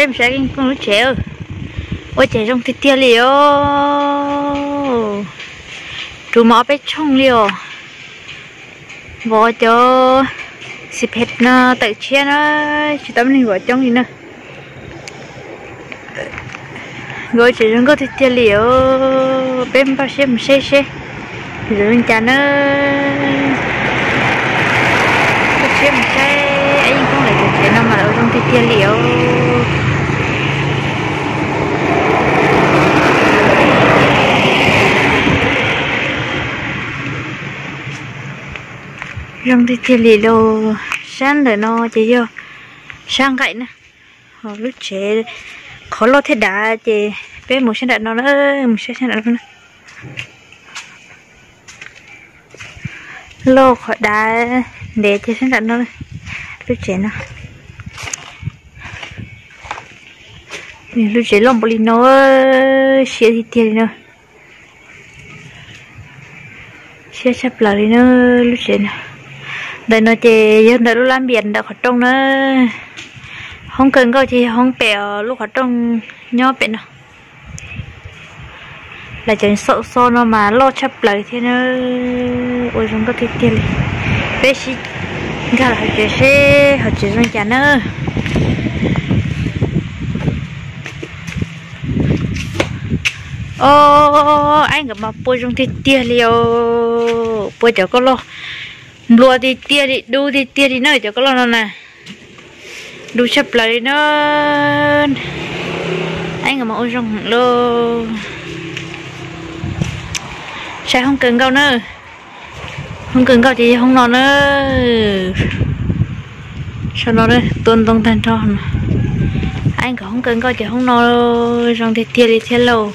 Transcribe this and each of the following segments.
Saib Yeej Kooj lub tsev, ua cas zoo tiag tiag li os. Rus mas ob peb tshooj li os. Vov cov xis phem no tawm tshiab na, tsis tau muaj neeg vov coob li na. Nkawd ua tsev zoo nkauj tiag tiag li os, peb npaj siab mus saib seb zoo li cas na. Npaj siab mus saib Yeej Kooj lawv cov tsev no mas lawv ua zoo tiag tiag li os. Zoo tiag tiag li lauj. Sab ntawm no ces yog sab nqaim na. Ho lub tsev qhov loj thiab dav ces peb mus sab nram no na, mus saib sab nram no na. Loj qhov dav ntev ces sab nram no, lub tsev no. Lub tsev loj npaum li no, siab tiag tiag li no. Siab tshaj plaws li na lub tsev no. Ntawm no ces yog ntawm lub lab npias ntawm qhov rooj na. Hoob kawg nkauj ces yog hoob pem os, lub qhov rooj nyob pem no. Lawv cov xo no mas loj tshaj plaws thiab na. Ua zoo nkauj tiag tiag li. Peb sib nkag los hauv tsev seb hauv tsev zoo li cas na. Os, aib nkawd mas pua zoo tiag tiag li os. Pua cov kauj loj nplua tiag tiag li, dub tiag tiag li na cov kauj loj no na. Dub tshaj plaws li na. Aib nkawd mas ua zoo heev lauj. Saib hoob kawg nkauj na. Hoob kawg nkauj ces yog hoob no na. Saum no tua ntoo tag nrho no. Aib nkawd hoob kawg nkauj ces hoob no zoo tiag tiag li thiab lauj.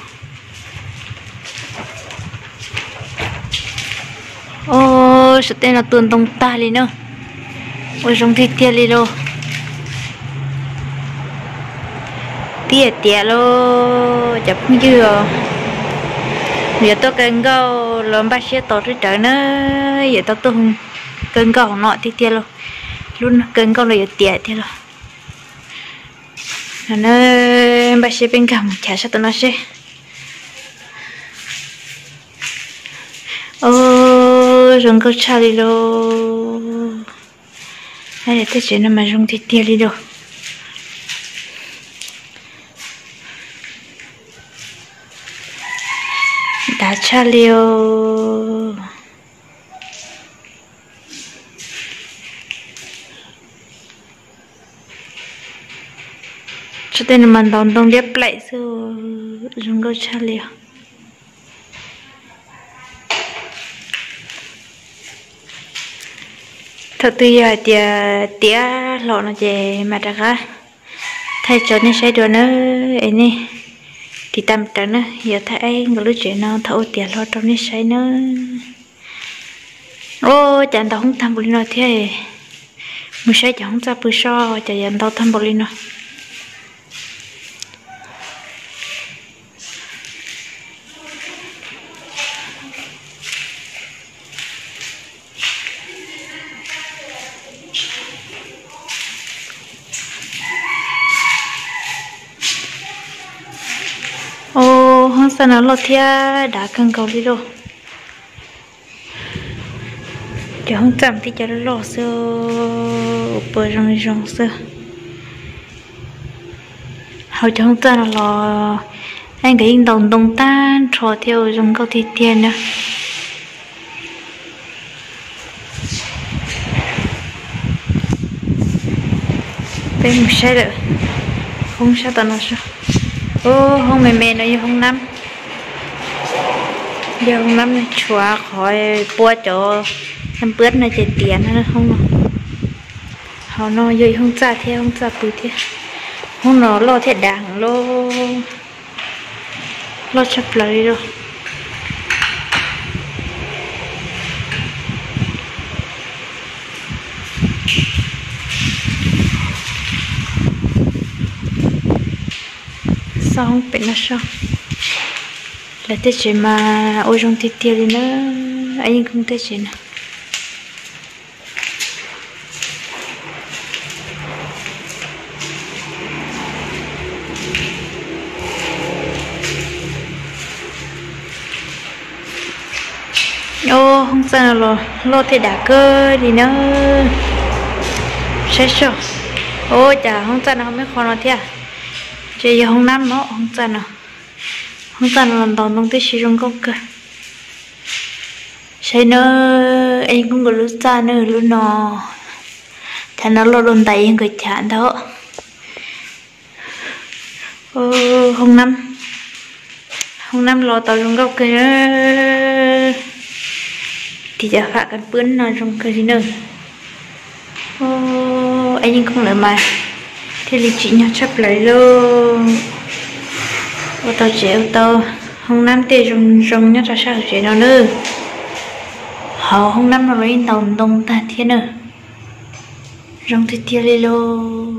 Os, saum tej no tua ntoo tag li na. Ua zoo tiag tiag li lauj. Tiag tiag lauj cov phooj ywg os. Yuav tuaj kawg nkauj los npaj siab tos rawv na. Yuav tau tuaj kawg nkauj hauv no tiag tiag lauj. Lub kawg nkauj no yuav tiav tiag lauj. Npaj siab peb nkag mus chav sab tom no seb. Os, zoo nkauj tshaj li lauj. Tej tsev no mas zoo tiag tiag li lauj. Dav tshaj li os. Tso tej no mas ntaus ntoo liab plaim xwb, zoo nkauj tshaj li os. Thaum twg yog hais tias tiav hlo no ces mam rov qab thaij tso nej saib dua na. Es nej tiv tam raws na, yog thaij aib nkawd lub tsev no thaum ua tiav hlo rau nej saib na. Ua cas ntau hoob tag npaum li no thiab. Mus saib cov hoob txaj pw soj cas yuav ntau tag npaum li no. Ua hoob txaj no loj thiab dav kawg nkaus li lauj. Cov hoob txaj mas tib co loj xwb, pua zoo zoo xwb. Hauv cov hoob txaj no los, nkawd yeej ntaus ntoo tag nrho thiab ua zoo nkauj tiag tiag na. Peb mus saib lawm, hoob sab tom no. Hoob me me no yog hoob nab, yog hoob nab tshuav qhov pua cov npab no ces tiav na hoob no. Hauv no yog ib hoob txaj thiab hoob txaj pw thiab. Hoob no loj thiab dav heev lauj, loj tshaj plaws li lauj. Xauj hoob pem no soj, lawv tej tsev mas ua zoo tiag tiag li na, Yeej Kooj tej tsev no. Hoob txaj no los loj thiab dav kawg li na. Saib soj. Ua cas hoob txaj no ho muaj qhov no thiab? Ces yog hoob nab no, hoob txaj no. Hoob txaj no los ntaus ntoo tib si zoo nkauj kawg. Saib na, es yeej koob nkawd lub txaj na, lub no. Thaum no loj dua ntais yog nkawd chav ntag. Hoob nab, hoob nab los tau zoo nkauj kawg. Tiv cov fam kas pwb no zoo kawg li na. Es yeej koob lawm mas thiaj li tsim nyog tshaj plaws lauj. Ua tau tsev ua tau hoob nab tej zoo zoo nyob rau sab hauv tsev no na. Hauv hoob nab no los yeej ntaus ntoo tag thiab na. Zoo tiag tiag li lauj.